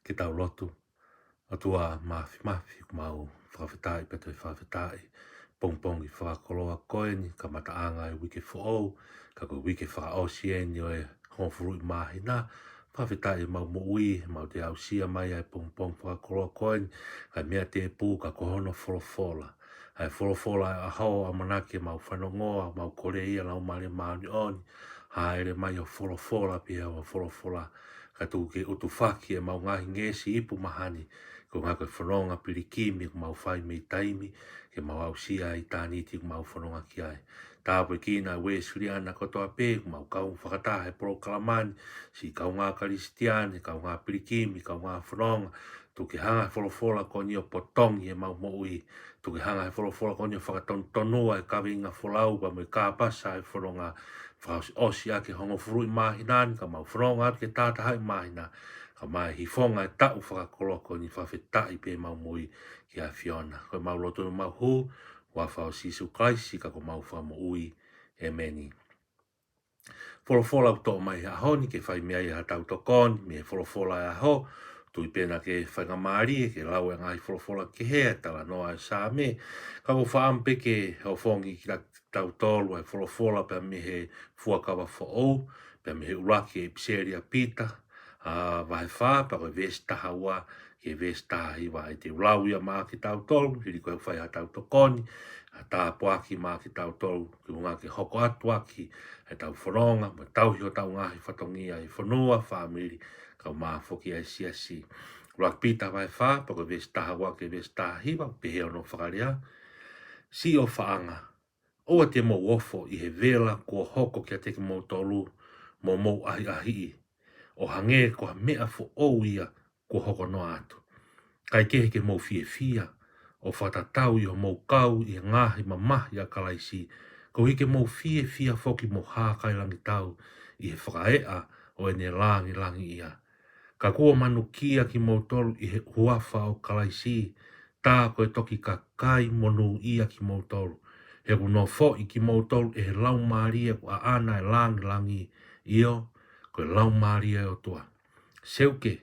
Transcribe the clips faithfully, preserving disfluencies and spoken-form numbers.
Ke tau lotu. ʻOtua Māfimafi, ʻoku mau fakafetaʻi pea toe fakafetaʻi he pongipongi fakakoloa ko eni, kamataʻanga e uike foʻou, ka ko e uike fakaʻosi eni ʻo e hongofulu ʻi māhina. Fakafetaʻi ʻemau moʻui, ʻemau toe aʻusia mai ʻa e pongipongi fakakoloa ko eni, kae meʻa tēpū ka ko hono folofola. ʻA e folofola ʻo e ʻaho, ʻamanaki ke mau fanongoa, mau kole ia Laumālie Māʻoniʻoni, hāʻele mai ʻo folofola pē ʻa hoʻo folofola, kae tuku ke ʻutufaki ʻemau ngaahi ngeʻesi ipu mahani, koeʻuhi ko e fononga pilikimi ʻoku mau fai mei taimi, ke mau aʻusia ʻa ʻitāniti ʻoku mau fononga ki ai. Tāpuekina ʻa e Uēsiliana kotoa pē ʻoku mau kau fakataha he polokalama ni, siʻi kaungā Kalisitiane, kaungā pilikimi, kaungā fononga, tuku ke hanga ʻe he folofola ko eni ʻo potongi ʻemau moʻui. Tuku ke hanga ʻe he folofola ko eni ʻo fakatonutonua e kaveinga folau pea mo e kāpasa ʻo e fononga. Fakaʻosiʻosi ʻaki e hongofulu ʻi māhina ni, ka mau fononga atu ki he tahataha ʻi māhina, kae ʻumaʻā e hifonga e taʻu fakakoloa ko eni. Fakafetaʻi pē ʻemau moʻui ki he ʻAfiona. Ko ʻemau lotu mo ʻemau hū, huafa ʻo Sīsū Kalaisi ko homau Fakamoʻui. ʻĒmeni. Folofola ʻoku toʻo mai he ʻaho ni ke fai mei ai haʻatau tokoni mei he folofola ʻo e ʻaho. Tui pē naʻa ke faingamālie ke lau e ngaahi folofola kehe, ʻa e talanoa ʻo e Saame. Ka ʻoku ou fakaʻamu pē ke ofongi kiate kitautolu ʻa e folofola pea mei he Fuakava Foʻou, pea mei he ʻuluaki ʻipiseli ʻa Pita, ʻa, vahe fā, pea ko e veesi taha ua ki he veesi taha hiva. ʻE te u lau ia maʻa kitautolu, hili ko ʻeku fai haʻatau tokoni, ʻa e tāpuaki maʻa kitautolu, koeʻuhi ke hoko atu ʻaki ʻetau fononga, mo tauhi hotau ngaahi fatongia ʻi he fonua, fāmili, kae ʻumaʻā foki ʻa e siasi. ʻUluaki Pita vahe fā, pea ko e veesi taha ua ki he veesi taha hiva, pehē hono fakalea: Siʻi ʻofaʻanga, ʻoua te mou ofo ʻi he vela kuo hoko kiate kimoutolu mo mou ʻahiʻahiʻi, ʻo hangē ko ha meʻa foʻou ia kuo hoko noa atu. Kae kehe ke mou fiefia, ʻo fakatatau ʻi hoʻomou kau ʻi he ngaahi mamahi ʻa Kalaisi, koeʻuhi ke mou fiefia foki mo hākailangitau ʻi he fakaeʻa ʻo ʻene lāngilangiʻia. Ka kuo manukia kimoutolu ʻi he huafa ʻo Kalaisi, tā ko e toki kakai monūʻia kimoutolu, he kuo nofoʻi kimoutolu ʻe he Laumālie ʻoku ʻaʻana ʻa e lāngilangi, ʻio, ko e Laumālie ʻo e ʻOtua. Seuke,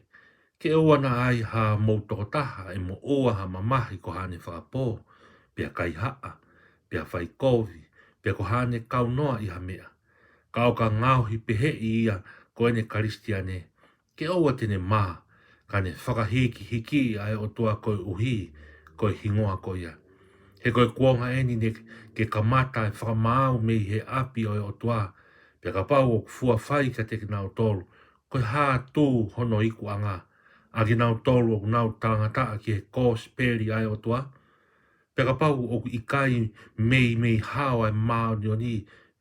ke ʻoua naʻa ai hamou tokotaha ʻe moʻua ha mamahi ko haʻane fakapō, pea kaihaʻa, pea faikovi, pea ko haʻane kaunoa ʻi ha meʻa. Ka ʻo ka ngaohi peheʻi ia ko ʻene Kalisitiane, ke ʻoua te ne mā, ka ne fakahīkihikiʻi ʻa e ʻOtua koeʻuhi ko e hingoa ko ia. He ko e kuonga eni ne ke kamata ʻa e fakamaau mei he ʻapi ʻo e ʻOtua. Pea kapau ʻoku fua fai kiate kinautolu, ko e hā tū hono ikuʻanga, ʻa kinautolu ʻoku nau talangataʻa ki he kosipeli ʻa e ʻOtua? Pea kapau ʻoku ʻikai meimei hao ʻa e māʻoniʻoni,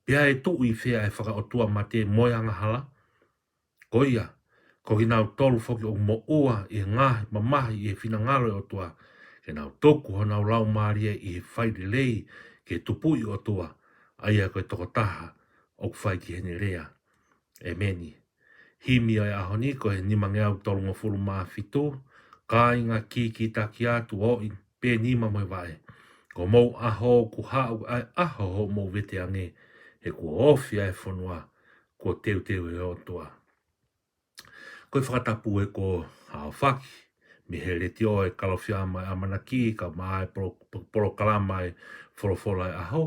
pea ʻe tuʻu ʻi fē ʻa e fakaʻotuamate mo e angahala? Ko ia, ko kinautolu foki ʻoku moʻua ʻi he ngaahi mamahi ʻi he finangalo ʻo e ʻOtua, ke nau tuku honau laumālie ʻi he fai lelei ki he Tupuʻi ʻOtua, ʻa ia ko e tokotaha ʻoku fai ki heʻene lea. ʻĒmeni. Himi ʻo e ʻaho ni ko e nimangeau tolungofulu mā fitu. Kāinga kīkītaki atu, ʻo ʻi pē nima mo e vaʻe. Ko homou ʻaho kuo haʻu, ʻa e ʻaho hoʻomou veteange, he kuo ofi ʻa e fonua kuo teuteu ʻe he ʻOtua. Ko e fakatapu ē kuo aofaki mei he Letiō ʻa e Kalofiama ʻo e ʻAmanaki, kae ʻumaʻā e polo-, polokalama ʻa e Folofola ʻo e ʻAho.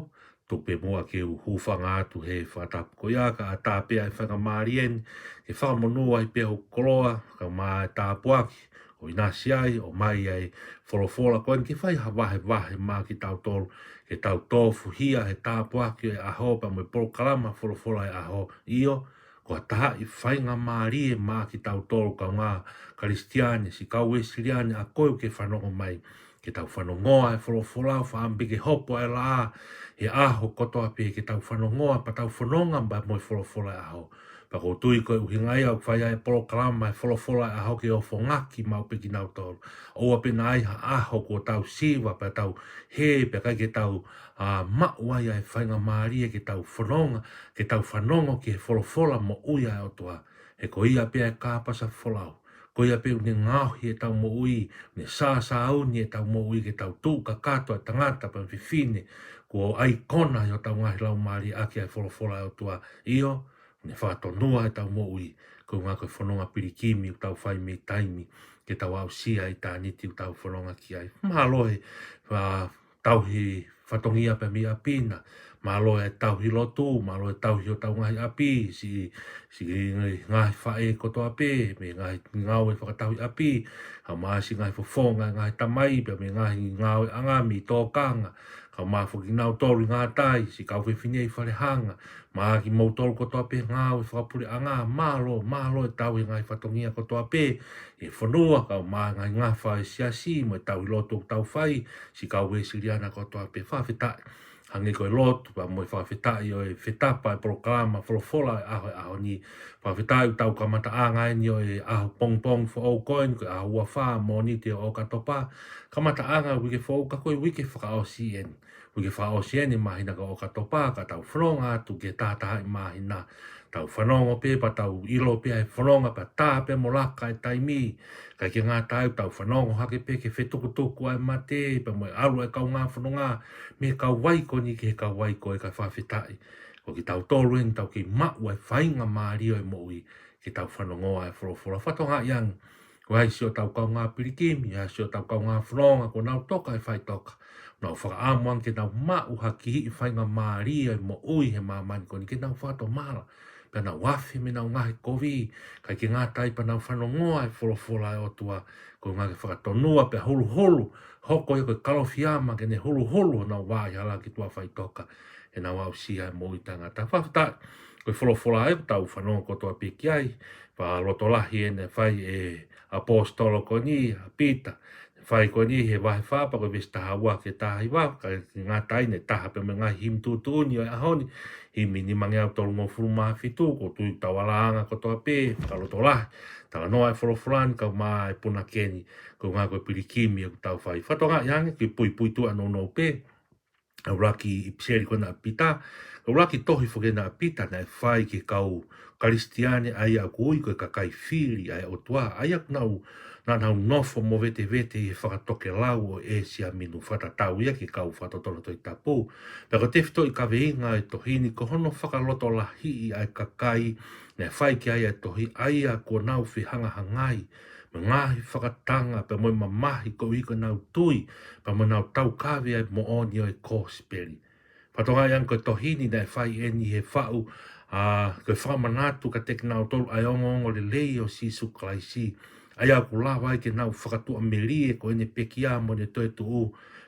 Tuku pē muʻa ke u hūfanga atu he fakatapu ko ia, kae ʻatā pē ʻa e faingamālie ni ke fakamonūʻia pē hoʻo koloa, kae ʻumaʻā e tāpuaki ʻo ʻinasi ai, ʻomai ʻa e folofola ko eni ke fai ha vahevahe maʻa kitautolu, ke tau tofuhia he tāpuaki ʻo e ʻaho pea mo e polokalama Folofola ʻo e ʻAho. ʻIo, ko ha taha ʻi he faingamālie maʻa kitautolu kaungā Kalisitiane, siʻi kau Uēsiliane ʻa koe ʻoku ke fanongo mai, ke tau fanongoa e folofola, fakaʻamu pē ke hopo ʻa e laʻā he ʻaho kotoa pē ke tau fanongoa pea tau fononga pea mo e Folofola ʻo e ʻAho. Pea ʻoku ou tui ko e ʻuhinga ia ʻoku fai ai e polokalama ʻa e Folofola ʻo e ʻAho, ke ofongaki maʻu pē kinautolu. ʻOua pē naʻa ai ha ʻaho kuo tau siva pea tau hē pea ʻikai ke tau, ā, maʻu ai ʻa e faingamālie ke tau fononga, ke tau fanongo ki he folofola moʻui ʻa e ʻOtua. He ko ia pē ʻa e kāpasa folau. Ko ia pē ʻoku ne ngaohi ʻetau moʻui, ne sāsāuni ʻetau moʻui ke tau tuʻu kakato ʻa e tangata pea mo e fefine kuo ʻaikona ʻi hotau ngaahi laumālie ʻaki ʻa e folofola ʻa e ʻOtua. ʻIo, ne fakatonua ʻetau moʻui. Ko e ʻuhinga ko e fononga pilikimi ʻoku tau fai mei taimi ke tau aʻusia ʻitāniti ʻoku tau fononga ki ai. Mālō e, ʻa, tauhi fatongia pē mei ʻapi na. Mālō e tauhi lotu, mālō e tauhi hotau ngaahi ʻapi, siʻi, siʻi ngaahi faʻē kotoa pē, mei he ngaahi ngāue fakatauhi ʻapi, kae ʻumaʻā siʻi ngaahi fofonga, ngaahi tamai, pea mei he ngaahi ngāueʻanga mei tōkanga, kae ʻumaʻā foki kinautolu ʻi ngātai, siʻi kau fefine ʻi falehanga, mo kimoutolu kotoa pē ngāue fakapuleʻanga, mālō, mālō e tauhi ngaahi fatongia kotoa pē, ʻi he fonua, kae ʻumaʻā ngaahi ngafa ʻo e siasi, mo e tauhi lotu ʻoku tau fai, siʻi kau Uēsiliana kotoa pē, fakafetaʻi. Hangē ko e lotu, pea mo e fakafetaʻi ʻo e fetapa e polokalama folofola e ʻaho, e ʻaho ni. Fakafetaʻi ʻoku tau kamataʻanga eni ʻo e ʻaho pongipongi foʻou ko eni, ko e ʻaho ua fā Mōnite ʻo ʻOkatopa. Kamataʻanga uike foʻou ka ko e uike fakaʻosi eni. Uike fakaʻosi eni māhina ko ʻOkatopa, ka tau fononga atu ki he taha taha ʻi māhina. Tau fanongo pē pea tau ʻilo pē ʻa e fononga pea tā pē mo laka e taimi. ʻIkai ke ngata ai ʻoku tau fanongo hake pē ki he fetukutuku ʻa e mate, pea mo e ʻalu ʻa e kaungā fononga mei he kauvai ko eni ki he kauvai ko ē, kae fakafetaʻi. Ko kitautolu eni tau kei maʻu ʻa e faingamālie ʻo e moʻui ke tau fanongo ʻa e folofola. Fakatokangaʻi ange, ʻoku ʻi ai siʻotau kaungā pilikimi, ʻi ai siʻotau kaungā fononga kuo nau toka e faʻitoka. Nau fakaʻamu ange ke nau maʻu ha kihiʻi faingamālie ʻo e moʻui he māmani ko eni ke nau fakatomala. Pea nau afe mei heʻenau ngaahi kovi, ʻikai ke ngata ai pea nau fanongo ʻa e folofola ʻa e ʻOtua, ko e ʻuhinga ke fakatonua pea huluhulu, hoko ia ko e kalofiama ke ne huluhulu honau vā ʻi he hala ki tuʻa faʻitoka, heʻenau aʻusia e moʻui taʻengata. Fakafetaʻi, ko e folofola ē ʻoku tau fanongo kotoa pē ki ai, fakalotolahi eni naʻe fai ʻe he ʻaposetolo ko eni, ʻa Pita, fai ko eni he vahe fā pea ko e veesi taha ua ki he taha hiva, ʻikai ke ngata ai naʻe taha pē mo e ngaahi himi tuʻutuʻuni ʻo e ʻaho ni, himi nimangeau tolungofulu mā fitu, ʻoku ou tui ʻoku tau ʻalu ange kotoa pē, fakalotolahi, talanoa e folofola ni kae ʻumaʻā e punake ni, ko e ʻuhinga ko e pilikimi ʻoku tau fai. Fakatokangaʻi ange, kiʻi puipuituʻa nounou pē, ʻa e ʻuluaki ʻipiseli ko ena ʻa Pita, ʻuluaki tohi foki ena ʻa Pita naʻe fai ki he kau Kalisitiane ʻa ia ʻoku ui ko e kakai fili ʻa e ʻOtua, ʻa ia ʻoku nau, naʻa nau nofo movetevete ʻi he fakatokelau ʻo ʻĒsia Minu, fakatatau ia ki he kau fakatotolo Tohi Tapu. Pea ko e tefitoʻi kaveinga ʻo e tohi ni ko hono fakalotolahiʻi ʻa e kakai naʻe fai ki ai ʻa e tohi, ʻa ia kuo nau fehangahangai mo e ngaahi fakatanga pea mo e mamahi koeʻuhi ko ʻenau tui, pea mo ʻenau taukaveʻi ʻa e moʻoni ʻo e kosipeli. Fakatokangaʻi ange ko e tohi ni naʻe fai eni he faʻu, ʻa, ko e fakamanatu kiate kinautolu ʻa e ongoongolelei ʻo Sīsū Kalaisi, ʻa ia ʻoku lava ai ke nau fakatuʻamelie ko ʻene pekia mo ʻene toetuʻu,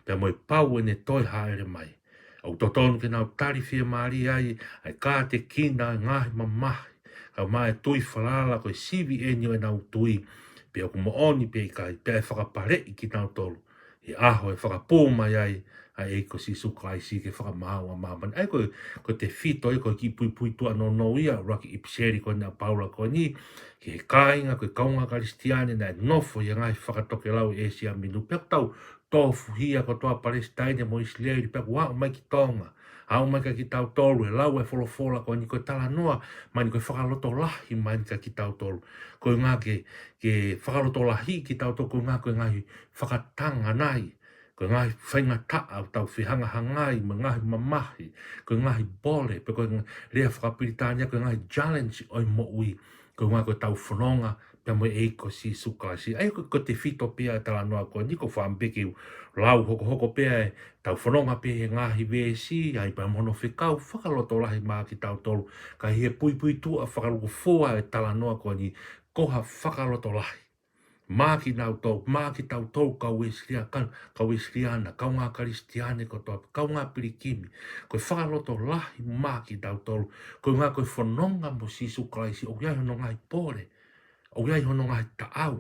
pea mo e pau ʻene toe hāʻele mai. ʻOku totonu ke nau tali fiemālie ai ʻa e kātekina ʻo e ngaahi mamahi, kae ʻumaʻā e tui falala ko e sivi eni ʻo ʻenau tui, pe ʻoku moʻoni pe ʻikai, pea ʻe fakapaleʻi kinautolu ʻi he ʻaho ʻe fakapō mai ai ʻa e ʻEiki ko Sīsū Kalaisi ke fakamaau ʻa māmani. ʻA ia ko e, ko e tefito ia, ko e kiʻi puipuituʻa nounou ia ʻuluaki ʻipiseli ko ena ʻa Paula ko eni ki he kāinga, ko e kaungā Kalisitiane naʻe nofo ʻi he ngaahi fakatokelau ʻo ʻĒsia Minu, pea ʻoku tau tofuhia kotoa Palesitaine mo ʻIsileli, pea ʻoku aʻu mai ki Tonga, aʻu mai kia kitautolu, ʻe lau e folofola ko eni ko e talanoa mai eni, ko e fakalotolahi mai eni kia kitautolu. Ko e ʻuhinga ke, ke fakalotolahiʻi kitautolu, ko e ʻuhinga ko e ngaahi fakatanga nai, ko e ngaahi faingataʻa ʻoku tau fehangahangai, mo e ngaahi mamahi, ko e ngaahi pole, pe ko e lea fakapilitānia ko e ngaahi challenge ʻo e moʻui, ko e ʻuhinga ko ʻetau fononga pea mo e ʻEiki ko Sīsū Kalaisi. ʻA ia ko e, ko e tefito pē ia e talanoa ko eni, ʻoku ou fakaʻamu pē ke u lau hokohoko pē ʻetau fononga pē he ngaahi veesi, ʻa ia pea mo hono fekau fakalotolahi maʻa kitautolu, ka ʻi he puipuituʻa fakalūkufua e talanoa ko eni, ko ha fakalotolahi maʻa kinautolu, maʻa kitautolu kau Uēsilia-, ka-, kau Uēsiliana, kaungā Kalisitiane kotoa, kaungā pilikimi, ko e fakalotolahi maʻa kitautolu, ko e ʻuhinga ko e fononga mo Sīsū Kalaisi, ʻoku ʻi ai hono ngaahi pole, ʻoku ʻi ai hono ngaahi taʻau,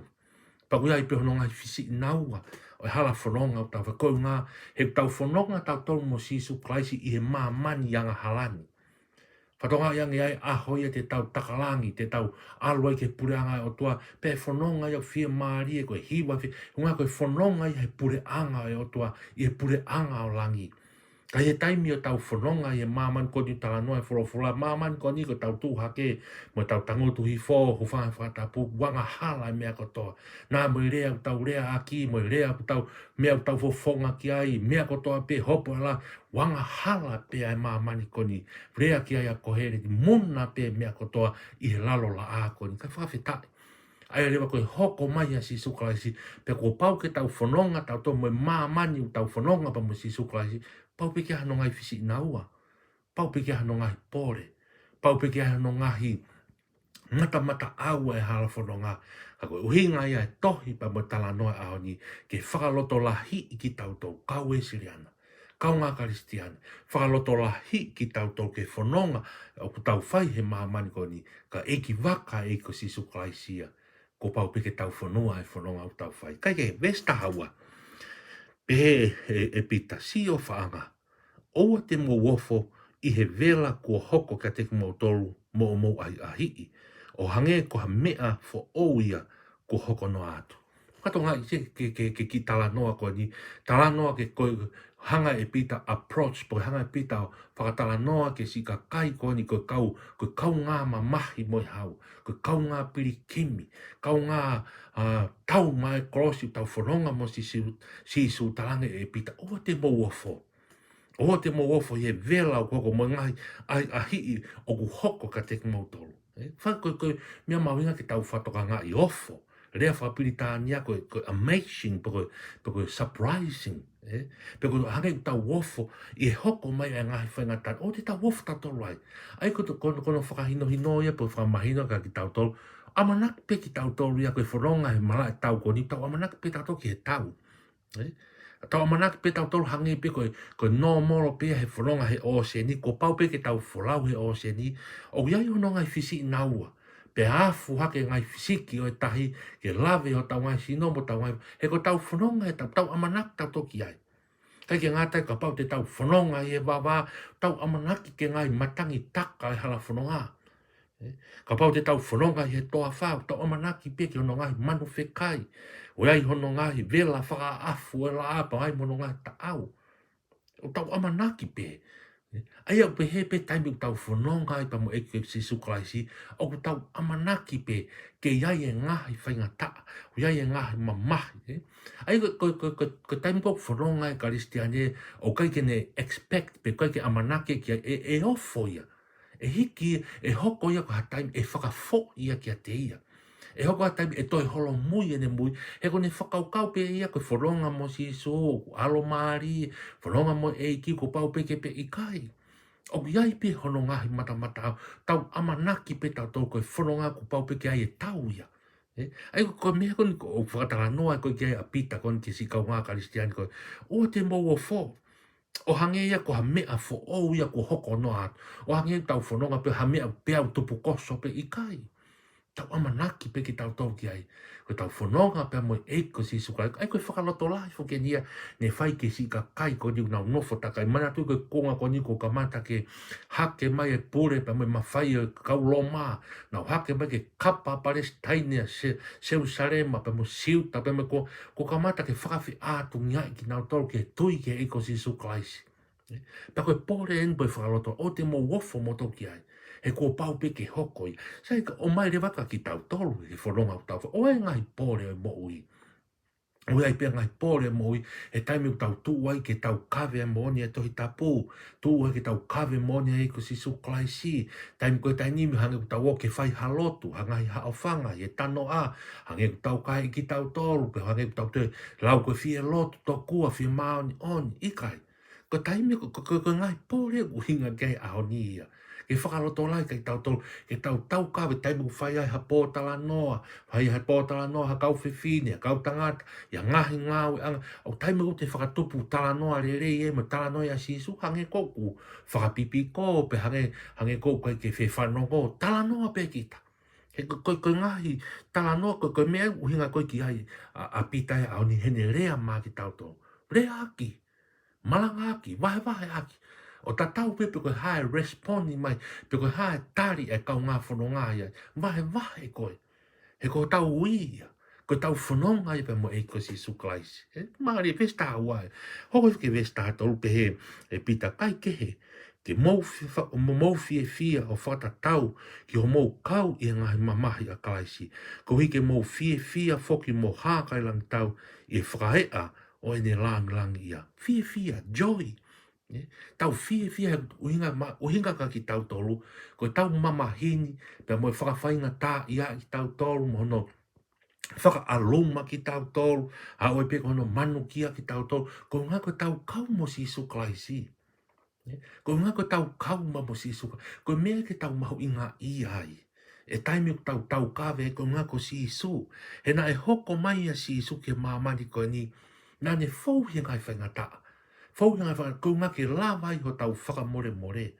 pea ʻoku ʻi ai pē hono ngaahi fisiʻinaua ʻo e hala fononga ʻoku tau fai, ko e ʻuhinga he ʻoku tau fononga tautolu mo Sīsū Kalaisi ʻi he māmani angahala ni. Fakatokangaʻi ange ʻa e ʻaho ia te tau taka langi, te tau ʻalu ai ki he puleʻanga ʻo e ʻOtua, pea ʻe fononga ia ʻo fiemālie, ko e hiva fie-, ʻuhinga ko e fononga ia he puleʻanga ʻo e ʻOtua, ʻi he puleʻanga ʻo langi. Ka ʻi he taimi ʻoku tau fononga ʻi he māmani ko eni, talanoa e folofola, māmani ko eni ʻoku tau tuʻu hake mo tau tangutu hifo, hūfanga he fakatapu, ʻoku angahala e meʻa kotoa. Naʻa mo e lea ʻoku tau leaʻaki, mo e lea ʻoku tau, meʻa ʻoku tau fofonga ki ai, meʻa kotoa pē, hopo ʻa e laʻā, ʻoku angahala pē ʻa e māmani ko eni. Lea ki ai ʻa Koheleti, muna pē meʻa kotoa ʻi he lalo laʻā ko eni. Kae fakafetaʻi, ʻa ia leva ko e hoko mai ʻa Sīsū Kalaisi, pea kuo pau ke tau fononga tautolu mo e māmani ʻoku tau fononga pea mo Sīsū Kalaisi, pau pē ke ʻi ai hano ngaahi fisiʻinaua, pau pē ke ʻi ai hano ngaahi pole, pau pē ke ʻi ai hano ngaahi matamataʻau ʻa e hala fononga. Ka ko e ʻuhinga ia e tohi pea mo e talanoa ʻaho ni, ke fakalotolahiʻi kitautolu kau Uēsiliana, kaungā Kalisitiane, fakalotolahiʻi kitautolu ki he fononga ʻoku tau fai he māmani ko eni, ka ʻEiki Vaka, ʻEiki ko Sīsū Kalaisi ia, kuo pau pē ke tau fonua e fononga ʻoku tau fai. Kae kehe, veesi taha ua, pehē ʻe, ʻe Pita, Siʻi ʻofaʻanga, ʻoua te mou ofo ʻi he vela kuo hoko kiate kimoutolu mo hoʻomou ʻahiʻahiʻi, ʻo hangē ko ha meʻa foʻou ia kuo hoko noa atu. Kātoa ange ke, ke, ke, ke kiʻi talanoa ko eni, talanoa ke ko e hanga ʻe Pita approach, pe hanga ʻe Pita ʻo fakatalanoa ki he siʻi kakai ko eni ko e kau, ko e kaungā mamahi mo e hau, ko e kaungā pilikimi, kaungā, ā, tau mai kolosi, tau fononga mo Sīsū, Sīsū, talaange ʻe Pita, ʻoua te mou ofo. ʻOua te mou ofo ʻi he vela ʻoku hoko mo e ngaahi ʻahiʻahiʻi ʻoku hoko kiate kimoutolu. Ē? Fai ko e, ko e meʻa mahuʻinga ke tau fakatokangaʻi ofo. Lea fakapilitānia ko e, ko e amazing, pe ko e, pe ko e surprising. Ē? Pe ko e hangē ʻoku tau ofo ʻi he hoko mai ʻa e ngaahi faingataʻa. ʻOua te tau ofo tautolu ai. ʻA ia ko e, ko e, ko hono fakahinohino ia, pe ko e fakamahino kia kitautolu. ʻAmanaki pē kitautolu ia ko e fononga he malaʻe tau ko eni, tau ʻamanaki pē tautolu ki he tau. Ē? Tau ʻamanaki pē tautolu hangē pē ko e, ko e nōmolo pē ia he fononga he ʻōseni, kuo pau pē ke tau folau he ʻōseni, ʻoku ʻi ai hono ngaahi fisiʻinaua. Pea afu hake ngaahi fisiki ʻo e tahi, ke lave hotau ngaahi sino mo hotau ngaahi, he ko ʻetau fononga ē, tau, tau ʻamanaki tautolu ki ai. ʻIkai ke ngata ai, kapau te tau fononga ʻi he vavā, tau ʻamanaki ki he ngaahi matangi taka ʻo e hala fononga. Ē, kapau te tau fononga ʻi he toafa, tau ʻamanaki pē ki hono ngaahi manu fekai. ʻOku ʻi ai hono ngaahi vela fakaʻafu ʻo e laʻā pea ʻi ai mo hono ngaahi taʻau. ʻOku tau ʻamanaki pē. Ē, ʻa ia ʻoku pehē pē taimi ʻoku tau fononga ai pea mo e ʻEiki ko Sīsū Kalaisi, ʻoku tau ʻamanaki pē ke ʻi ai e ngaahi faingataʻa, ʻoku ʻi ai e ngaahi mamahi, ē. ʻA ia ko, ko, ko, ko, ko e taimi ko ē ʻoku fononga ai e Kalisitiane, ʻoku ʻikai ke ne expect pe ʻikai ke ʻamanaki ki ai, ʻe, ʻe ofo ia. ʻE hiki, ʻe hoko ia ko ha taimi ʻe fakafoʻi ia kiate ia. ʻE hoko ha taimi ʻe toe holomui ʻene moʻui. He ko ʻene fakakaukau pē ia ko e fononga mo Sīsū, ʻoku ʻalomālie, fononga mo e ʻEiki kuo pau pē ke, pe ʻikai. ʻOku ʻi ai pē hono ngaahi matamataʻau, tau ʻamanaki pē tautolu ko e fononga kuo pau pē ke ʻi ai e tau ia. Ē? ʻA ia ko e meʻa ko eni ʻoku fakatalanoa ko ē ki ai ʻa Pita ko eni ki he siʻi kaungā Kalisitiane ko ē. ʻOua te mou ofo. ʻO hangē ia ko ha meʻa foʻou ia kuo hoko noa atu. ʻO hangē ʻoku tau fononga pē ha meʻa pē ʻoku tupukoso pē, ʻikai. Tau ʻamanaki pē kitautolu ki ai. Ko ʻetau fononga pea mo e ʻEiki ko Sīsū Kalaisi. ʻA ia ko e fakalotolahi foki eni ia naʻe fai ki he siʻi kakai ko eni ʻoku nau nofo takai. Manatuʻi ko e konga ko eni kuo kamata ke hake mai e pule pea mo e mafai ʻo e kau Loma. Nau hake mai ke kapa Palesitaine, Se-, Selusalema, pea mo Siuta, pea mo e ko, kuo kamata ke fakafeʻātungiaʻi kinautolu ki he tui ki he ʻEiki ko Sīsū Kalaisi. Ē? Pea ko e pole eni pē ʻoku fakaloto, ʻoua te mou ofo moutolu ki ai. He kuo pau pē ke hoko ia. Sai, ka ʻomai leva kia kitautolu he fononga ʻoku tau fai. ʻOku ʻi ai e ngaahi pole ʻo e moʻui. ʻOku ʻi ai pē ngaahi pole ʻo e moʻui, he taimi ʻoku tau tuʻu ai ke tau kave ʻa e moʻoni ʻa e Tohi Tapu, tuʻu ai ke tau kave moʻoni ʻa e ʻEiki ko Sīsū Kalaisi. Taimi ko ē, taimi ni, hangē ʻoku tau ō ke fai ha lotu, ha ngaahi haʻofanga ʻi he tanoʻa, hangē ʻoku tau kae kitautolu, pe hangē ʻoku tau toe lau ko e fie lotu tokua, fie māʻoniʻoni, ʻikai. Ko e taimi ko, ko, ko, ko e ngaahi pole ʻoku ʻuhinga ki ai e ʻaho ni ia. Ke fakalotolahi kia kitautolu, ke tau taukaveʻi e taimi ʻoku fai ai ha pōtalanoa, fai ai ha pōtalanoa ha kau fefine, ha kau tangata, ʻi ha ngaahi ngāueʻanga, ʻo taimi ʻoku te fakatupu talanoa lelei ē, mo e talanoa ʻia Sīsū, hangē ʻoku fakapipiko, pe hangē, hangē ʻoku ʻikai ke fefanongo, talanoa pē kita. He ko, ko, ko e ngaahi talanoa, ko, ko e meʻa ʻoku ʻuhinga ko ē ki ai ʻa, ʻa Pita he ʻaho ni, heʻene lea mai kia kitautolu. Leaʻaki. Malangaʻaki, vahevaheʻaki. ʻO tatau pē pe ko e hā e respond mai, pe ko e hā e tali ʻa e kaungā fononga ia. Vahevahe koe. He ko hotau ui ia. Ko ʻetau fononga ia pea mo e ʻEiki ko Sīsū Kalaisi. Ē, mālie, veesi taha ua ē. Hoko ki he veesi taha tolu, pehē ʻe Pita, kae kehe, ke mou fi-, fa-, mo mou fiefia ʻo fakatatau ki hoʻomou kau ʻi he ngaahi mamahi ʻa Kalaisi. Koeʻuhi ke mou fiefia foki mo hākailangitau ʻi he fakaeʻa ʻo ʻene lāngilangiʻia. Fiefia, joy. Ē, tau fiefia he ʻuhinga ma-, ʻuhinga kia kitautolu, ko ʻetau mamahi ni, pea mo e fakafaingataʻaʻia kitautolu, mo hono fakaʻaluma kitautolu, ʻa ē pē ko hono manukia kitautolu, ko e ʻuhinga ko ʻetau kau mo Sīsū Kalaisi. Ē, ko e ʻuhinga ko ʻetau kau mo, mo Sīsū Kalaisi. Ko e meʻa ke tau mahuʻingaʻia ai. ʻI he taimi ʻoku tau taukave ai, ko e ʻuhinga ko Sīsū. He naʻe hoko mai ʻa Sīsū ki māmani ko eni, naʻa ne fou he ngaahi faingataʻa. Fou he ngaahi faingataʻa, ko e ʻuhinga ke lava ai hotau fakamolemole.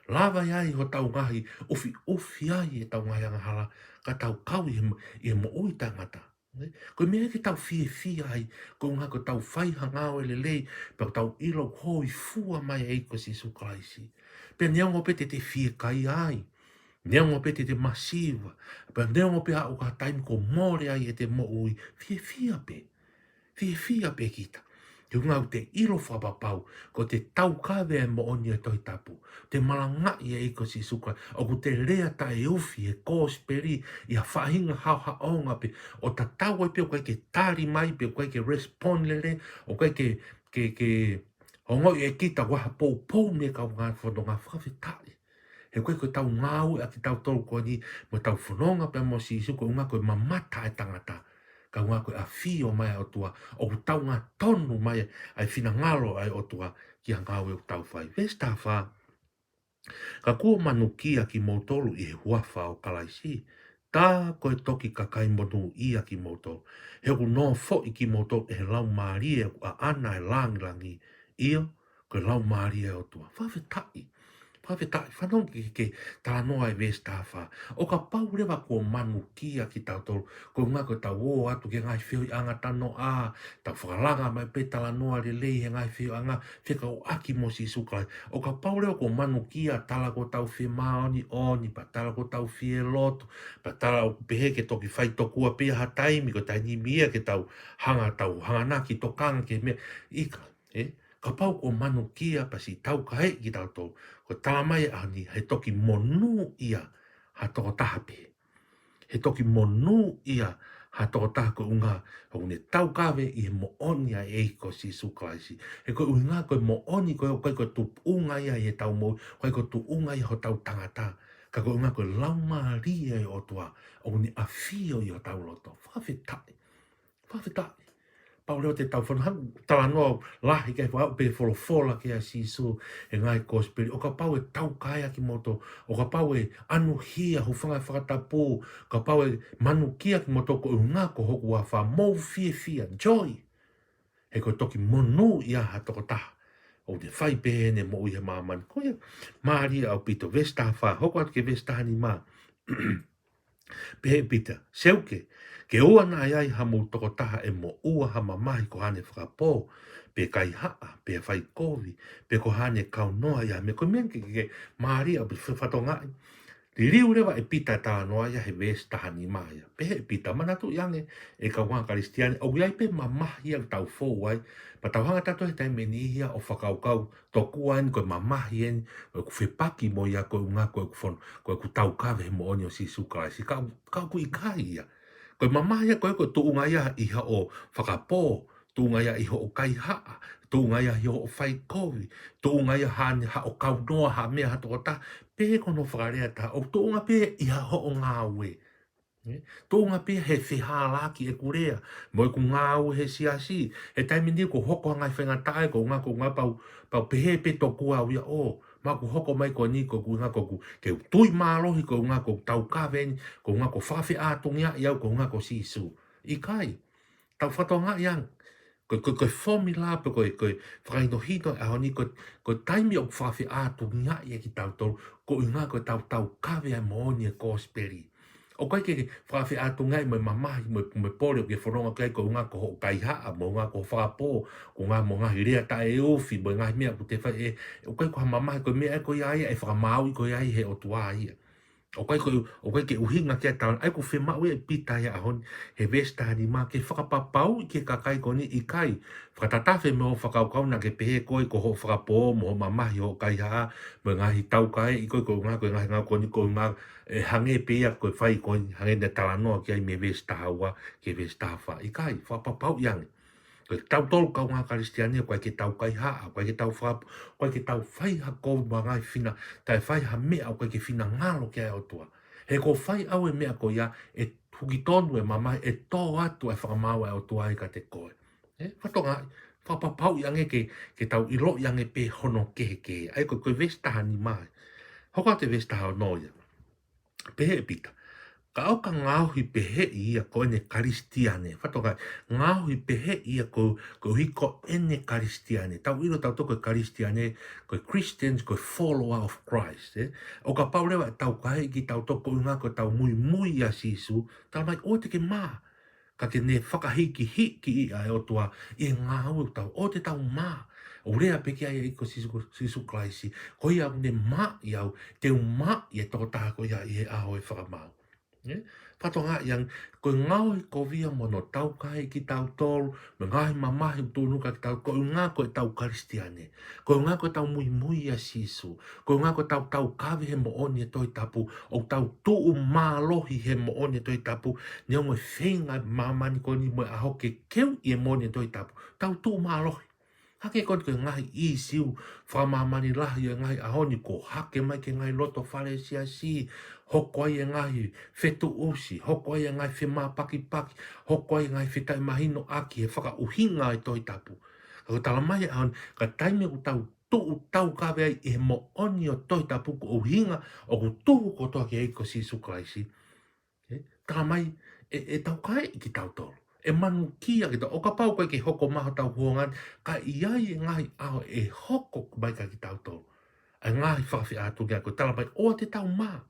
Lava ai hotau ngaahi ʻufiʻufi ai ʻetau ngaahi angahala, ka tau kau ʻi he mo-, ʻi he moʻui taʻengata. Ē, ko e meʻa ke tau fiefia ai, ko e ʻuhinga ko ʻetau fai ha ngāue lelei, pea tau ʻilo hōifua mai ʻa e ʻEiki ko Sīsū Kalaisi. Pea neongo pē te te fiekaia ai, neongo pē te te masiva, pea neongo pē ʻoku ʻi ai ha taimi kuo mole ai ʻete moʻui, fiefia pē. Fiefia pē kita. He ʻuhinga ʻoku te ʻilo fakapapau, ko ʻete taukave ʻa e moʻoni ʻo e Tohi Tapu, te malangaʻi ʻa e ʻEiki ko Sīsū Kalaisi, ʻoku te lea taʻeufi he kosipeli ʻi ha faʻahinga haʻohaʻonga pē, ʻo tatau ai pē ʻoku ʻikai ke tali mai, pe ʻoku ʻikai ke respond lelei, ʻoku ʻikai ke, ke, ke ongoʻi ʻe kita ʻoku ʻi ai ha poupou mei he kaungā fononga, fakafetaʻi. He ko e, ko ʻetau ngāue ʻa kitautolu ko eni, mo ʻetau fononga pea mo Sīsū, ko e ʻuhinga ko e mamata ʻa e tangata, ka ʻuhinga ko e ʻafio mai ʻa e ʻOtua, ʻoku taungatonu mai ʻa e finangalo ʻa e ʻOtua ki he ngāue ʻoku tau fai. Veesi taha fā, ka kuo manukia kimoutolu ʻi he huafa ʻo Kalaisi, tā ko e toki kakai monūʻia kimoutolu, he ʻoku nofoʻi kimoutolu ʻe he Laumālie ʻoku ʻaʻana ʻa e lāngilangi, ʻio, ko e Laumālie ʻo e ʻOtua. Fakafetaʻi. Fakafetaʻi. Fanongo ki he, ki he talanoa ʻi he veesi taha fā. ʻO kapau leva kuo manukia kitautolu, ko e ʻuhinga ko ʻetau ō atu ki he ngaahi feohiʻanga tanoʻa, tau fakalanga mai pē talanoa lelei he ngaahi feohiʻanga fekauʻaki mo Sīsū Kalaisi. ʻO kapau leva kuo manukia, tala kuo tau fie māʻoniʻoni, pea tala kuo tau fie lotu, pea tala ʻoku pehē ke toki fai tokua pē ha taimi, ko e taimi ia ke tau hanga, tau hanganaki tokanga ki he meʻa, ʻikai, ē? Kapau kuo manukia pea siʻi taukaeʻi kitautolu, ko e tala mai ʻa e ʻaho ni, he toki monūʻia ha tokotaha pē. He toki monūʻia ha tokotaha, ko e ʻuhinga ʻoku ne taukave ʻi he moʻoni ʻa e ʻEiki ko Sīsū Kalaisi. He ko e ʻuhinga ko e moʻoni ko ē ʻoku ʻikai ko e tuʻunga ia ʻi heʻetau moʻui, ʻoku ʻikai ko e tuʻunga ia hotau tangata. Ka ko e ʻuhinga ko e Laumālie ʻo e ʻOtua ʻoku ne ʻafio ʻi hotau loto. Fakafetaʻi. Fakafetaʻi. Pau leva te tau fanongo, talanoa lahi ki ai, fakaʻau pē folofola ki ai ʻa Sīsū he ngaahi kosipeli. ʻO kapau ʻe taukaeʻaki kimoutolu, ʻo kapau ʻe ʻanuhia, hūfanga he fakatapu, kapau ʻe manukia kimoutolu, ko e ʻuhinga ko hoku huafa, mou fiefia, joy. He ko e toki monūʻia ha tokotaha ʻoku ne fai pehē ʻene moʻui he māmani. Ko ia, mālie ʻaupito, veesi taha fā, hoko atu ki he veesi taha nima. Pehē ʻe Pita, seuke, ke ʻoua naʻa ʻi ai hamou tokotaha ʻe moʻua ha mamahi ko haʻane fakapō, pe kaihaʻa, pe faikovi, pe ko haʻane kaunoa ʻi ha meʻa. Ko e meʻa ke, ke, ke mālie ʻaupito, fakatokangaʻi. Liliu leva ʻe Pita e talanoa ia he veesi taha nima ia. Pehē ʻe Pita, manatuʻi ange ʻe kaungā Kalisitiane, ʻoku ʻi ai pē mamahi ia ʻoku tau fou ai, pea tau hanga tautolu he taimi ʻe niʻihi ia ʻo fakakaukau tokua eni ko e mamahi eni ʻoku fepaki mo ia ko e ʻuhinga ko ʻeku fon-, ko ʻeku taukave he moʻoni ʻo Sīsū Kalaisi. Ka, ka ʻoku ʻikai ia. Ko e mamahi ia ko ē ko e tuʻunga ia ʻi haʻo fakapō, tuʻunga ia ʻi hoʻo kaihaʻa, tuʻunga ia ʻi hoʻo faikovi, tuʻunga ia haʻane, haʻo kaunoa ha meʻa ha tokotaha, pe ko hono fakalea ʻe taha, ʻoku tuʻunga pē ia ʻi ha hoʻo ngāue. Ē? Tuʻunga pē ia he fehālaaki ʻeku lea mo ʻeku ngāue he siasi. He taimi ʻe niʻihi kuo hoko ha ngaahi faingataʻa, ko e ʻuhinga, ko e ʻuhinga pau, pau pehē pē tokua au ia ʻo, ma kuo hoko mai ko eni ko e ʻuhinga ko ʻeku, ke u tui mālohi ko e ʻuhinga ʻoku ou taukave eni, ko e ʻuhinga ʻoku ou fakafeʻātungiaʻi au ko e ʻuhinga ko Sīsū. ʻIkai. Tau fakatokangaʻi ange. Ko e, ko e, ko e fomula pe ko e, ko e fakahinohino ʻo e ʻaho ni, ko e, ko e taimi ʻoku fakafeʻātungiaʻi ai kitautolu, ko e ʻuhinga ko ʻetau taukave ʻa e moʻoni ʻo e kosipeli. ʻOku ʻikai ke fakafeʻātungiaʻi mo e mamahi, mo e, mo e pole ʻoku ke fononga ki ai, ko e ʻuhinga ko hoʻo kaihaʻa, mo e ʻuhinga ko hoʻo fakapō, ko e ʻuhinga mo e ngaahi lea taʻeufi, mo e ngaahi meʻa ʻoku te fai ē, ʻoku ʻikai ko ha mamahi, ko e meʻa ko ia ia ʻe fakamāuʻi ko ia ia ʻe he ʻOtua ia. ʻOku ʻikai ko, ʻoku ʻikai ke ʻuhinga ki ai e talanoa, ʻa ia ʻoku fiemaʻu ia ʻe Pita he ʻaho ni, he veesi taha nima, ke fakapapauʻi ki he kakai ko eni ʻikai. Fakatatafe mei hoʻo fakakaukau naʻa ke pehē koe ko hoʻo fakapō, mo hoʻo mamahi hoʻo kaihaʻa, mo e ngaahi taukaeʻi koe, ko e ʻuhinga ko e ngaahi ngāue ko eni, ko e ʻuhinga ʻe hangē pē ia ko e fai ko eni, hangē naʻe talanoa ki ai mei he veesi taha ua ki he veesi taha fā. ʻIkai, fakapapauʻi ange. Ko kitautolu kaungā Kalisitiane, ʻoku ʻikai ke tau kaihaʻa, ʻoku ʻikai ke tau faka-, ʻoku ʻikai ke tau fai ha kovi mo ha ngaahi fina, taʻe fai ha meʻa ʻoku ʻikai ke finangalo ki ai e ʻOtua. He ko e fai ʻau e meʻa ko ia, ʻe huki tonu e mamahi, ʻe tō atu e fakamaau ʻa e ʻOtua ia kiate koe. Ē, fatongia, fakapapauʻi ange ke, ke tau ʻiloʻi ange pē hono kehekehe. ʻA ia ko, ko e veesi taha nima ē. Hoko atu e veesi taha ono ia. Pehē ʻe Pita, ka ʻoka ngaohi pehē ia ko ʻene Kalisitiane. Fatongia, ngaohi pehē ia ko, koeʻuhi ko ʻene Kalisitiane. Tau ʻilo tautolu ko e Kalisitiane, ko e Christians, ko e follower of Christ, ē? ʻO kapau leva ʻe taukaeʻi kitautolu ko e ʻuhinga ko ʻetau muimui ʻia Sīsū, talamai ʻoua te ke mā. Ka ke ne fakahikihiki ʻa e ʻOtua ʻi he ngāue ʻoku tau, ʻoua te tau mā. ʻOku lea pē ki ai e ʻEiki ko Sīsū, Sīsū Kalaisi. Ko ia ʻoku ne māʻi au, te u māʻi e tokotaha ko ia ʻi he ʻaho ʻo e fakamaau. Ē? Fatongia ange, ko e ngaohi kovi ia mo hono taukaeʻi kitautolu, mo e ngaahi mamahi ʻoku tonu kia kitautolu, ko e ʻuhinga ko ʻetau Kalisitiane. Ko e ʻuhinga ko ʻetau muimui ʻia Sīsū. Ko e ʻuhinga ko ʻetau taukaveʻi e moʻoni ʻo e Tohi Tapu, ʻo tau tuʻu mālohi he moʻoni ʻo e Tohi Tapu, neongo e feinga ʻa māmani ko eni mo e ʻaho ke keuʻi e moʻoni ʻo e Tohi Tapu. Tau tuʻu mālohi. Hangē ko eni ko e ngaahi ʻīsiu fakamāmani lahi ʻo e ngaahi ʻaho ni, ko e hake mai ki he ngaahi loto fale ʻo e siasi, hoko ai e ngaahi fetuʻusi, hoko ai e ngaahi femāpakipaki, hoko ai e ngaahi fetaʻemahinoʻaki he fakaʻuhinga ʻo e Tohi Tapu. Ka ʻoku talamai he ʻaho ni, ka taimi ʻoku tau tuʻu taukaveʻi ai ʻi he moʻoni ʻo e Tohi Tapu ko e ʻuhinga ʻoku tuhu kotoa ki he ʻEiki ko Sīsū Kalaisi. Ē, talamai ʻe, ʻe taukaeʻi kitautolu. ʻE manukia kitautolu. ʻO kapau ʻoku ʻikai ke hoko mai hotau kuonga ni, ka ʻe ʻi ai e ngaahi ʻaho ʻe hoko mai kia kitautolu ʻa e ngaahi fakafeʻātungia ko ē, talamai ʻoua te tau mā.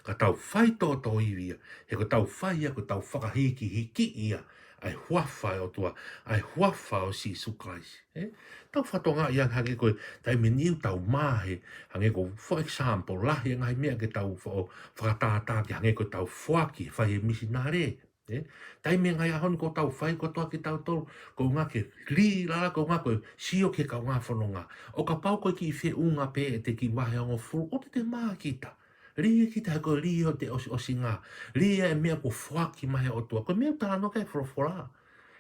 Ka tau fai tōtōivi ia, he ko ʻetau fai ia, ko ʻetau fakahikihiki ia ʻa e huafa ʻo e ʻOtua, ʻa e huafa ʻo Sīsū Kalaisi. Ē? Tau fatongia ia hangē ko e taimi ʻe niʻihi ʻoku tau mā he, hangē ko, for example, lahi e ngaahi meʻa ke tau fa-, ʻo fakatātā ki ai, hangē ko ʻetau foaki, fai e misinale. Ē? Taimi ʻe ngaahi ʻaho ni ʻoku tau fai kotoa kitautolu, ko e ʻuhinga ke lī lala, ko e ʻuhinga ko e sio ki he kaungā fononga. ʻO kapau ko e kiʻi feʻunga pē ʻete kiʻi vahe hongofulu, ʻoua te te mā kita. Lī kita he ko e lī ʻo e ʻosiʻosinga. Lī e meʻa kuo foaki mai ʻe he ʻOtua. Ko e meʻa ʻoku talanoa ki ai e folofola.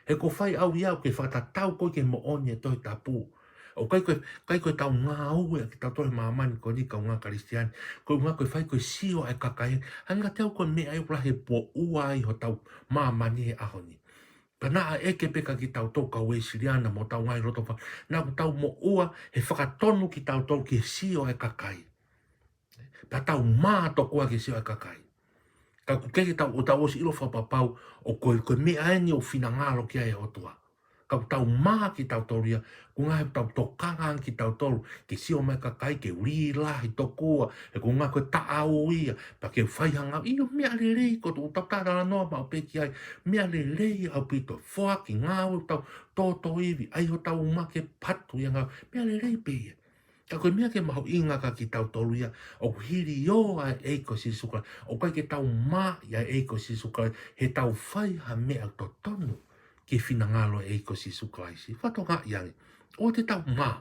He ko e fai ʻau ia ʻoku ke fakatatau koe ki he moʻoni ʻo e Tohi Tapu. ʻOku ʻikai ko e, ʻikai ko ʻetau ngāue ʻa kitautolu he māmani ko eni kaungā Kalisitiane. Ko e ʻuhinga ko e fai ko e sio ʻa e kakai. Hangē kiate au ko e meʻa ia ʻoku lahi e poʻuli ai hotau māmani he ʻaho ni. Pea naʻa ʻeke pē kia kitautolu kau Uēsiliana mo hotau ngaahi loto fale, naʻa ʻoku tau moʻua he fakatonu kitautolu ki he sio ʻa e kakai. Pea tau mā tokua ki he sio ʻa e kakai. Ka ʻoku ʻikai ke tau, ʻo tau ʻosi ʻilo fakapapau ʻoku, ko e meʻa eni ʻoku finangalo ki ai e ʻOtua. Ka ʻoku tau mā kitautolu ia, ko e ʻuhinga he ʻoku tau tokanga ange kitautolu ke sio mai e kakai ke lī lahi tokua, he ko e ʻuhinga ko e taʻau ia, pea ke fai ha ngāue, ʻio, meʻa lelei, ko ʻetau talanoa maʻu pē ki ai, meʻa lelei ʻaupito, foaki ngāue, tau tōtōivi, ʻai hotau uma ke patu ia ngāue, meʻa lelei pē ia. Ka ko e meʻa ke mahuʻinga kia kitautolu ia, ʻoku hiliō ʻa e ʻEiki ko Sīsū Kalaisi, ʻoku ʻikai ke tau mā ʻa e ʻEiki ko Sīsū Kalaisi, he tau fai ha meʻa totonu ki he finangalo ʻo e ʻEiki ko Sīsū Kalaisi. Fatongia ange, ʻoua te tau mā,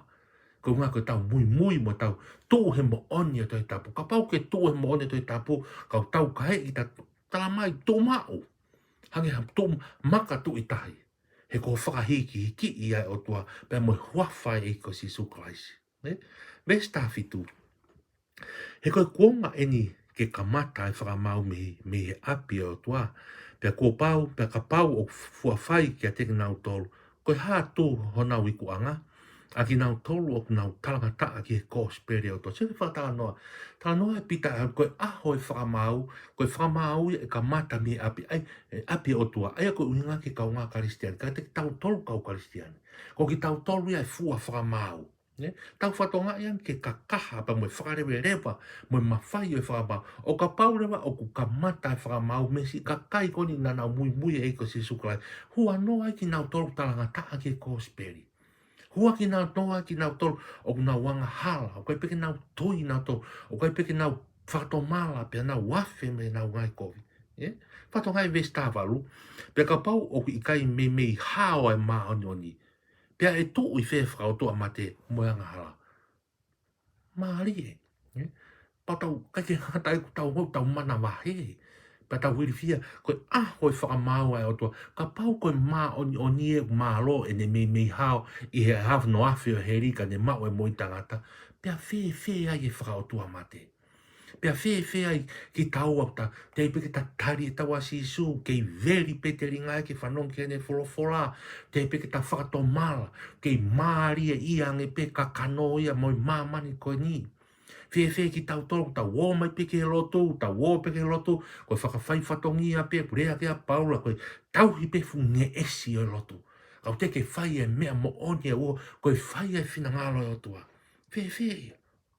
ko e ʻuhinga ko ʻetau muimui mo ʻetau tuʻu he moʻoni ʻo e Tohi Tapu. Kapau ʻoku ke tuʻu he moʻoni ʻo e Tohi Tapu, ka ʻoku taukaeʻi kita, talamai tuʻu maʻu. Hangē ha tuʻu maka tuʻu ʻi tahi. He ko e fakahikihiki ia ʻa e ʻOtua, pea mo e huafa ʻo e ʻEiki ko Sīsū Kalaisi. Ē? Veesi taha fitu. He ko e kuonga eni ke kamata e fakamaau mei, mei he ʻapi ʻo e ʻOtua. Pea kuo pau, pea kapau ʻoku fua fai kiate kinautolu, ko e hā atu honau ikuʻanga, ʻa kinautolu ʻoku nau talangataʻa ki he kosipeli ʻo e ʻOtua. Sio ki he fakatalanoa. Talanoa ʻa Pita, ko e ʻaho ʻo e fakamaau, ko e fakamaau ia ʻe kamata mei he ʻapi, ʻa e, ʻapi ʻo e ʻOtua. ʻA ia ko e ʻuhinga ki he kaungā Kalisitiane, kiate kitautolu kau Kalisitiane. Ko kitautolu ia ʻe fua fakamaau. Ē? Tau fatongia ange ki he kakaha pea mo e fakaleveleva, mo e mafai ʻo e fakamaau. ʻO kapau leva ʻoku kamata e fakamaau mei he siʻi kakai ko eni naʻa nau muimui he ʻEiki ko Sīsū Kalaisi, huanoa ai kinautolu talangataʻa ki he kosipeli. Hua kinautolu, kinautolu ʻoku nau angahala, ʻoku ʻikai pē ke nau tui nautolu, ʻoku ʻikai pē ke nau fakatomala pea nau afe mei heʻenau ngaahi kovi. ʻE? Fakatokangaʻi veesi taha valu. Pea kapau ʻoku ʻikai meimei hao ʻa e māʻoniʻoni, pea ʻe tuʻu ʻi fē e fakaʻotuamate mo e angahala? Mālie. ʻE? Pea tau, ʻikai ke ngata ai, ʻoku tau, ʻoku tau manavahē. Pea tau ilifia, ko e ʻaho e fakamaau ʻa e ʻOtua. Kapau ko e māʻoniʻoni ʻe mālō ʻene meimei hao ʻi he ʻaho noafe ʻo heli ka ne maʻu e moʻui taʻengata, pea fēfē ai e fakaʻotuamate? Pea fēfē ai kitaua ʻoku ta, teʻeki pē ke ta tali ʻetau ʻa Sīsū, kei veli pē telinga ke fanongo ki heʻene folofola, teʻeki pē ke ta fakatomala, kei mālie ia ange pē kakano ia mo e māmani ko eni? Fēfē kitautolu, tau ō mai pē ki he lotu, tau ō pē ki he lotu, ko e fakafai fatongia pē, pule ake ʻa Paula, ko e tauhi pē fuʻu ngeʻesi ʻo e lotu. Kau teʻeki ke fai e meʻa moʻoni ʻe ua, ko e fai e finangalo ʻo e ʻOtua. Fēfē ia?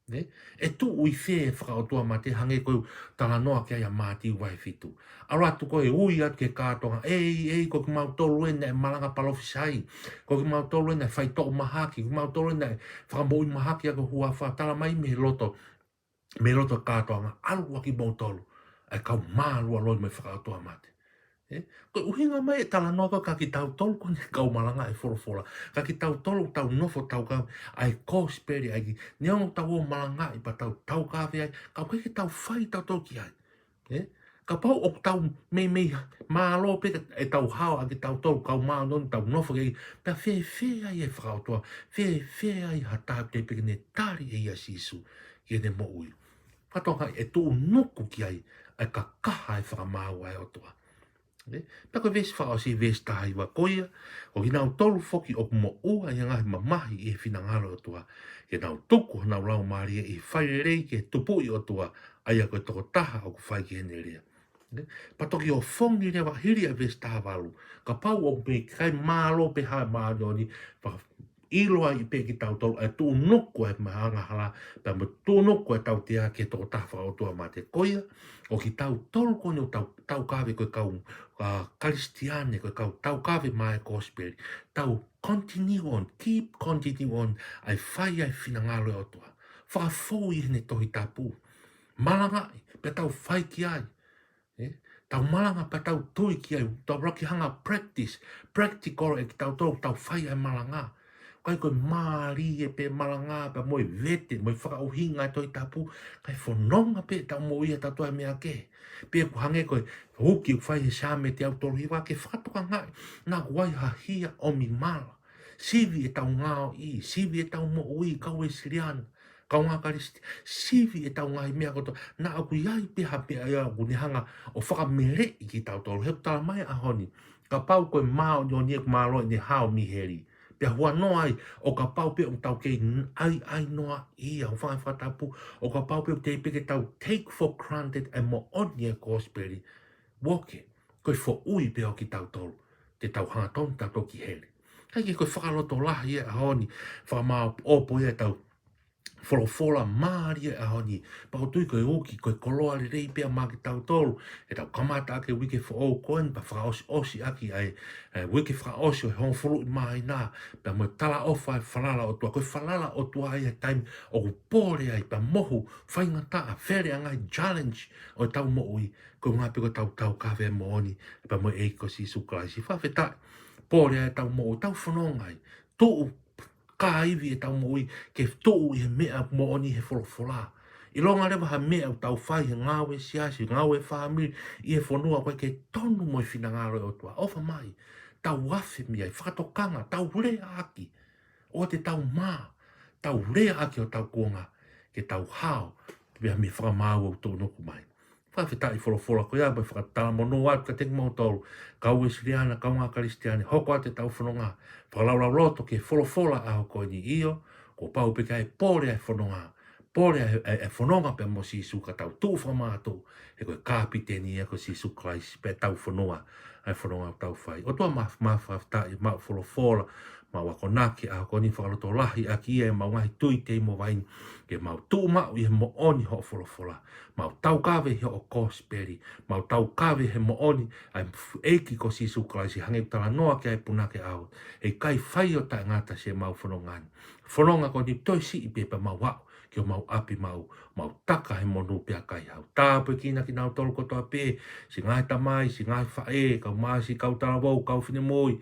Ne? ʻE tuʻu ʻi fē e fakaʻotuamate hangē ko e talanoa ki ai ʻa Mātiu vahe fitu? ʻAlu atu ko e ui atu ki he kātoanga, ʻEi, ʻei, ko kimautolu ē naʻe malanga palōfisai, ko kimautolu ē naʻe fai toʻo mahaki, ko kimautolu ē naʻe fakamoʻui mahaki ʻaki ho huafa, tala mai mei he loto, mei he loto kātoanga, ʻalu ʻa kimoutolu ʻa e kau mālualoi mo e fakaʻotuamate. ʻE? Ko e ʻuhinga mai e talanoa ko ē kia kitautolu ko eni kau malanga e folofola. Kia kitautolu tau nofo taukave ʻa e kosipeli ʻa e ʻEiki. Neongo tau ō malangaʻi pea tau taukave ai, ka ʻoku ʻikai ke tau fai tautolu ki ai. ʻE? Kapau ʻoku tau meimei mālō pē ʻetau hao ʻa kitautolu kau māʻoniʻoni, tau nofo ki ai, pea fēfē ai e fakaʻotua, fēfē ai ha taha teʻeki pē ke ne tali ʻe ia ʻa Sīsū ki heʻene moʻui? Fakatokangaʻi ʻe tuʻunuku ki ai ʻa e kakaha e fakamaau ʻa e ʻOtua. ʻE? Pea ko e veesi fakaʻosi, veesi taha hiva, ko ia, ko kinautolu foki ʻoku moʻua ʻi he ngaahi mamahi ʻi he finangalo ʻo e ʻOtua, ke nau tuku honau laumālie ʻi he failelei ki he Tupuʻi ʻOtua, ʻa ia ko e tokotaha ʻoku fai ki heʻene lea. ʻE? Pea toki ʻofongi leva hili ʻa e veesi taha valu. Kapau ʻoku ʻikai mālō pē ha māʻoniʻoni, pea ʻilo ai pē kitautolu ʻa e tuʻunuku ʻa e meʻa angahala, pea mo e tuʻunuku ʻa e tautea ki he tokotaha fakaʻotuamate. Ko ia, ko kitautolu ko eni ʻoku tau, taukave ko e kau, ʻa, Kalisitiane, ko e kau taukave mai e kosipeli. Tau continue on, keep continue on, ʻa e fai ʻa e finangalo ʻo e ʻOtua. Fakafou ʻi heʻene Tohi Tapu. Malangaʻi, pea tau fai ki ai. ʻE? Tau malanga pea tau tui ki ai, tau laki hanga practice, practical ʻe kitautolu, tau fai ʻa e malanga. ʻIkai ko e mālie pē malanga, pea mo e vete, mo e fakaʻuhinga e Tohi Tapu, kae fononga pē ʻetau moʻui ʻatautolu he meʻa kehe. Pea ʻoku hangē ko e uki ʻoku fai he Saame teau tolu hiva ke fakatokangaʻi, naʻa ʻoku ʻi ai ha hia ʻomi mala. Sivi ʻetau ngaohi, sivi ʻetau moʻui, kau Uēsiliana, kaungā Kalisitiane, sivi ʻetau ngaahi meʻa kotoa, naʻa ʻoku ʻi ai pē ha meʻa ia ʻoku ne hanga ʻo fakameleʻi kitautolu, he ʻoku tala mai ʻaho ni, kapau ko e māʻoniʻoni ʻoku mālō ʻene hao mei heli. Pea huanoa ai, ʻo kapau pē ʻoku tau kei n-, ʻai, ʻai noa ia, ʻo fanga fakatapu, ʻo kapau pē ʻoku teʻeki pē ke tau take for granted ʻa e moʻoni e kosipeli. Woke, ko e foʻui pē ʻo kitautolu, te tau hangatonu tautolu ki heli. ʻIkai ke ko e fakalotolahi ia ʻaho ni, fakamāʻopoʻopo ia ʻetau folofola mālie ʻaho ni, pea ʻoku ou tui ko e uki, ko e koloa lelei pē ia maʻa kitautolu, ʻetau kamata ʻaki e uike foʻou ko eni, pea fakaʻosiʻosi ʻaki ʻa e, ʻa e uike fakaʻosi ʻo e hongofulu ʻi māhina, pea mo e talaʻofa e falala ʻOtua, ko e falala ʻOtua ia he taimi ʻoku pole ai, pea mohu, faingataʻa, fele ʻa e ngaahi challenge ʻo ʻetau moʻui, ko e ʻuhinga pē ko ʻetau taukave e moʻoni, pea mo e ʻEiki ko Sīsū Kalaisi. Fakafetaʻi, pole ai ʻetau moʻui, tau fononga ai, tuʻu kāivi ʻetau moʻui, ke tuʻu ʻi he meʻa moʻoni he folofola. ʻIlonga leva ha meʻa ʻoku tau fai he ngāue siasi, ngāue fāmili, ʻi he fonua, ʻoku ʻikai ke tonu mo e finangalo ʻo e ʻOtua. ʻOfa mai, tau afe mei ai, fakatokanga, tau lea ʻaki. ʻOua te tau mā, tau lea ʻaki hotau kuonga, ke tau hao, pea mei he fakamaau ʻoku tuʻunuku mai. Fakafetaʻi folofola ko ia, mo e fakatalamonū atu kiate kimoutolu, kau Uēsiliana, kaungā Kalisitiane, hoko atu ʻetau fononga, fakalaulauloto ki he folofola ʻaho ko eni, ʻio, kuo pau pē ke ʻi ai e pole ʻa e fononga, pole ʻa e, ʻa e, ʻa e fononga pea mo Sīsū ka tau tuʻu fakamātoato, he ko e kapiteni ia ko Sīsū Kalaisi, pea ʻetau fononga, ʻa e fononga ʻoku tau fai. ʻOtua mā, mā fakafetaʻi, maʻu folofola, maʻu akonaki ʻaho ko eni, fakalotolahi ʻaki ia ʻemau ngaahi tui tei mo vaini, ke mau tuʻu maʻu ʻi he moʻoni hoʻo folofola, mau taukave ʻi hoʻo kosipeli, mau taukave he moʻoni ʻa e ʻEiki ko Sīsū Kalaisi, hangē ʻoku talanoa ki ai e punake ʻaho, ʻe ʻikai fai ʻo taʻengata siʻemau fononga ni. Fononga ko eni toe siʻi pē pea mau aʻu ki homau ʻapi mau, mau taka he monū pea kai hau. Tāpuekina kinautolu kotoa pē, siʻi ngaahi tamai, siʻi ngaahi faʻē, kau mā, siʻi kau talavou, kau finemui,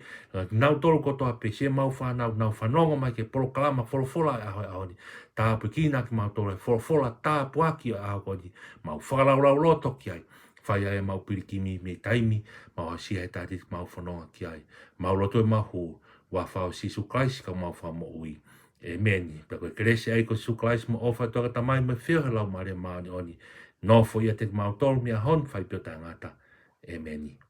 kinautolu kotoa pē, siʻemau fānau, nau fanongo mai ki he polokalama folofola ʻo e ʻaho, ʻaho ni. Tāpuekina kimautolu he folofola tāpuaki ʻo e ʻaho ko eni, mau fakalaulauloto ki ai. Fai ai ʻemau pilikimi mei taimi, mau aʻusia he taimi mau fononga ki ai. Mau lotu ʻo mau hū, huafa ʻo Sīsū Kalaisi ko homau Fakamoʻui. ʻĒmeni. Pea ko e kelesi ʻa e ʻEiki ko Sīsū Kalaisi mo e ʻofa ʻa e ʻOtua ko e Tamai mo e feohi ʻa e Laumālie Māʻoniʻoni, nofoʻia ʻiate kimautolu mei he ʻaho ni ʻo fai pē ʻo taʻengata. ʻĒmeni.